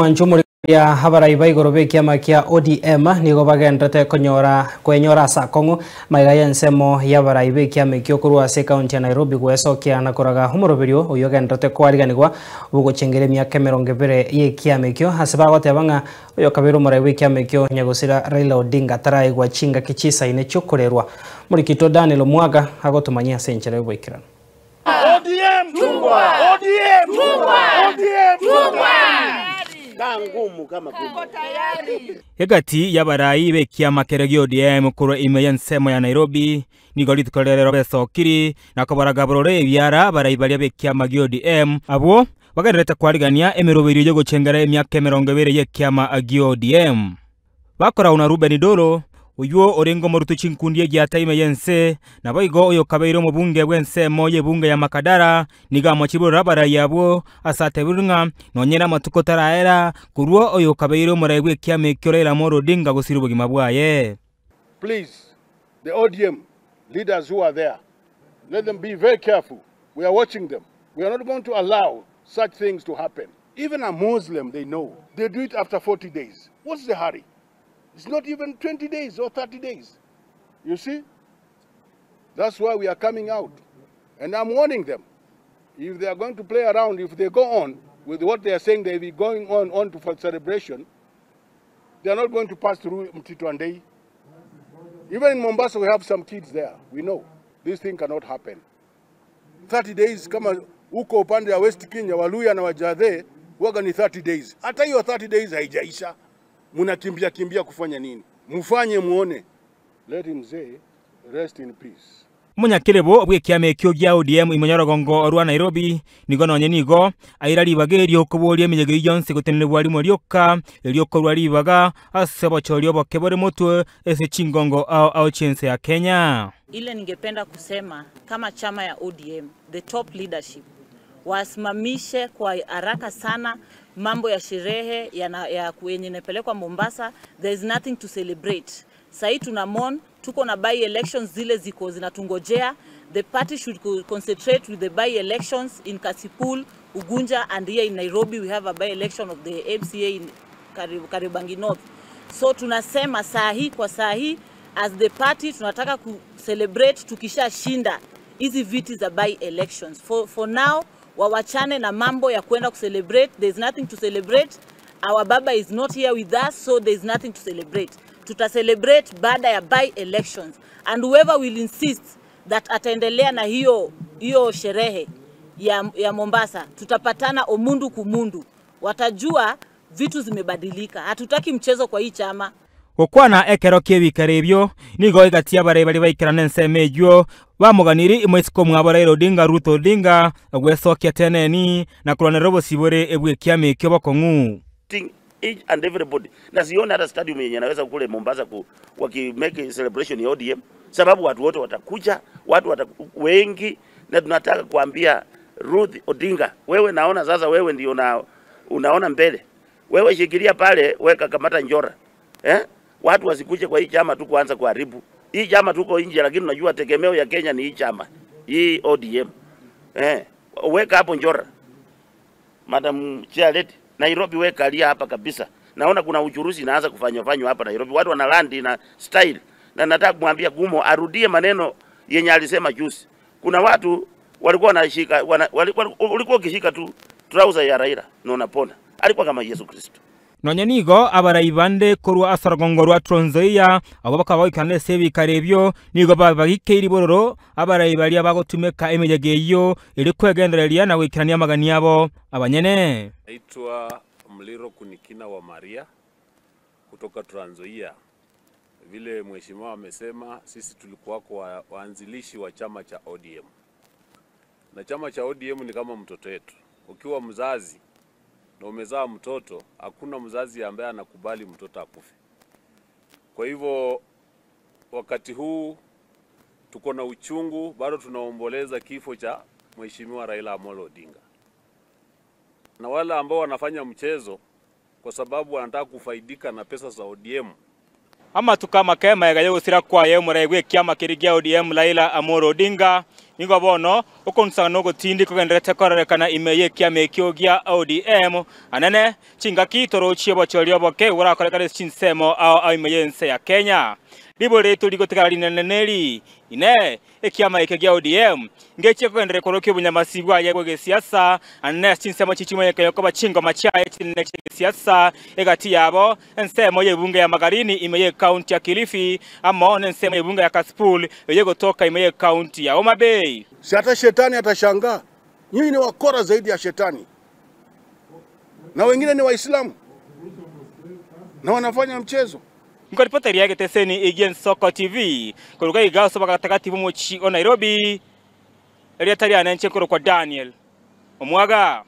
Mwanjumuri ya habara ibaigoro bekiama kia ODM nigo bagendete konyora kwenyora sakongo maiga yensemo ya baraibe kiama kio kurwa ase county ya Nairobi gwesokia na koraga humoroberio oyo gendete kwariganirwa ugochengere miaka 20 ye kiama kio ase bagotebanga oyo kabiro muraibe kiama kio nyagosira Raila Odinga taraigwa chinga kichisa ine chokorerwa murikito Daniel Mwaga agotumanyia senchera boikirana. ODM chungwa, ODM chungwa, ODM chungwa. Ngumu kama kubwa. Hegati yabarai bekiama keregio ODM kurwa ime ya nsemo ya Nairobi nigo ritukorerero besokiri na kobaragaborore ebiara barai baria bekiama gio ODM abo bagererete kwarigania emirobiri yo gochengera emiaka 20 yekiama gio ODM bakora una Ruben Dolo uyo orengo morutu chinkundi giata ime yense na baigo oyo kabeiro mubunge bwensemo yebunge ya Makadara niga mochibura barai yabo asate burunga nonyera matuko taraera kurwo oyo kabeiro muraigwe kiame kyo Raila Amolo Odinga gusira ubugima bwaye. Please, the ODM leaders who are there, let them be very careful. We are watching them. We are not going to allow such things to happen. Even a Muslim, they know. They do it after 40 days. What's the hurry? It's not even 20 days or 30 days. You see? That's why we are coming out. And I'm warning them. If they are going to play around, if they go on with what they are saying, they'll be going on to for celebration, they are not going to pass through Mtito Andei. Even in Mombasa, we have some kids there. We know this thing cannot happen. 30 days, kama uko upande ya West Kenya, Waluya na Wajadhe, waga ni 30 days. Hata hiyo 30 days haijaisha. Munakimbia kimbia kufanya nini? Mufanye muone. Let him say, rest in peace. Munyakirebo bwekiame kyo gya ODM imonyorogongo rwa Nairobi nigo nonye nigo aira ribaga eriokoboria eminyego yonse gotenenebwa rimo rioka eriokorwa ribaga ase bochorio bokebore motwe ese chingongo au chense ya Kenya. Ile ningependa kusema kama chama ya ODM, the top leadership wasimamishe kwa haraka sana mambo ya sherehe ya yenye inapelekwa Mombasa. There is nothing to celebrate. Sahi tuna mourn, tuko na by elections zile ziko zinatungojea. The party should concentrate with the by elections in Kasipul, Ugunja, and here in Nairobi we have a by election of the MCA in Kariobangi North. So tunasema saa hii kwa saa hii as the party tunataka ku celebrate tukisha shinda hizi viti za by elections. For now wawachane na mambo ya kwenda kucelebrate. There is nothing to celebrate. Our baba is not here with us, so there is nothing to celebrate. Tuta celebrate baada ya by elections. And whoever will insist that ataendelea na hiyo sherehe ya Mombasa, tutapatana omundu kumundu. Watajua vitu zimebadilika. Hatutaki mchezo kwa hii chama. Gokwana ekero kiebikarebyo nigo igatia bare bari baikirana enseme ejo bamuganiri imwesiko mwabo Raila Odinga Ruth Odinga gwesokia teneni na kuronera obosibore ebwekiame kyo bokong'u. Each and everybody. Na sioni hata stadium yenye naweza kule Mombasa waki make celebration ya ODM, sababu watu wote watakuja, watu wengi, na tunataka kuambia Ruth Odinga, wewe naona sasa wewe ndio unaona mbele. Wewe shikilia pale, weka kamata njora. Eh? Watu wasikuje kwa hii chama tu kuanza kuharibu. Hii chama tuko nje, lakini unajua tegemeo ya Kenya ni hii chama. Hii ODM. Eh, weka hapo njora. Madam Chair Lady, Nairobi weka alia hapa kabisa. Naona kuna uchuruzi inaanza kufanywa hapa Nairobi. Watu wanalandi na style. Na nataka kumwambia Gumo arudie maneno yenye alisema juzi. Kuna watu walikuwa wanashika, walikuwa ukishika tu trouser ya Raila na unapona. Alikuwa kama Yesu Kristo. Nonye nigo abarai bande korwa asaragongo rwa Trans Nzoia abo bakaba baikane sebikarebyo nigo babagikeiri bororo abarai baria bagotumeka emeyege iyo iri kwegendereria na gwikirania magani yabo abanyene. Naitwa Mliro Kunikina wa Maria kutoka Trans Nzoia. Vile mheshimiwa amesema, sisi tulikuwa kwa waanzilishi wa chama cha ODM. Na chama cha ODM ni kama mtoto wetu. Ukiwa mzazi na umezaa mtoto, hakuna mzazi ambaye anakubali mtoto akufe. Kwa hivyo wakati huu tuko na uchungu, bado tunaomboleza kifo cha mheshimiwa Raila Amolo Odinga. Na wale ambao wanafanya mchezo kwa sababu wanataka kufaidika na pesa za ODM, Amatuka makema yagayogosira kwaye muraigwe kiama kirigia ODM Raila Amolo Odinga nigo bono okonsana nogotindi kogenderete kororekana imeye kiama ekio gia ODM anene chingaki torochie bochorio boke urakorekana chinsemo ao imeye nse ya Kenya liboretu ligotegara lineneneri ine ekiama eke gia ODM ngeche kogendere korokyo bunyamasi bwaye bwe siasa anene chinsemo chichimwe yokoba chingoma chaye chinene siasa egati yabo ensemo yebunge ya Magarini imeye county ya Kilifi amo ensemo yebunge ya Kasipul yegotoka imeye county ya Homa Bay. Si hata shetani atashangaa. Nyinyi ni wakora zaidi ya shetani. Na wengine ni Waislamu. Na wanafanya mchezo. Mkoripota yake teseni Egen Soko TV kuruka igaso bakatakatifu muchi o Nairobi Eliatari anenche kwa Daniel Omwaga.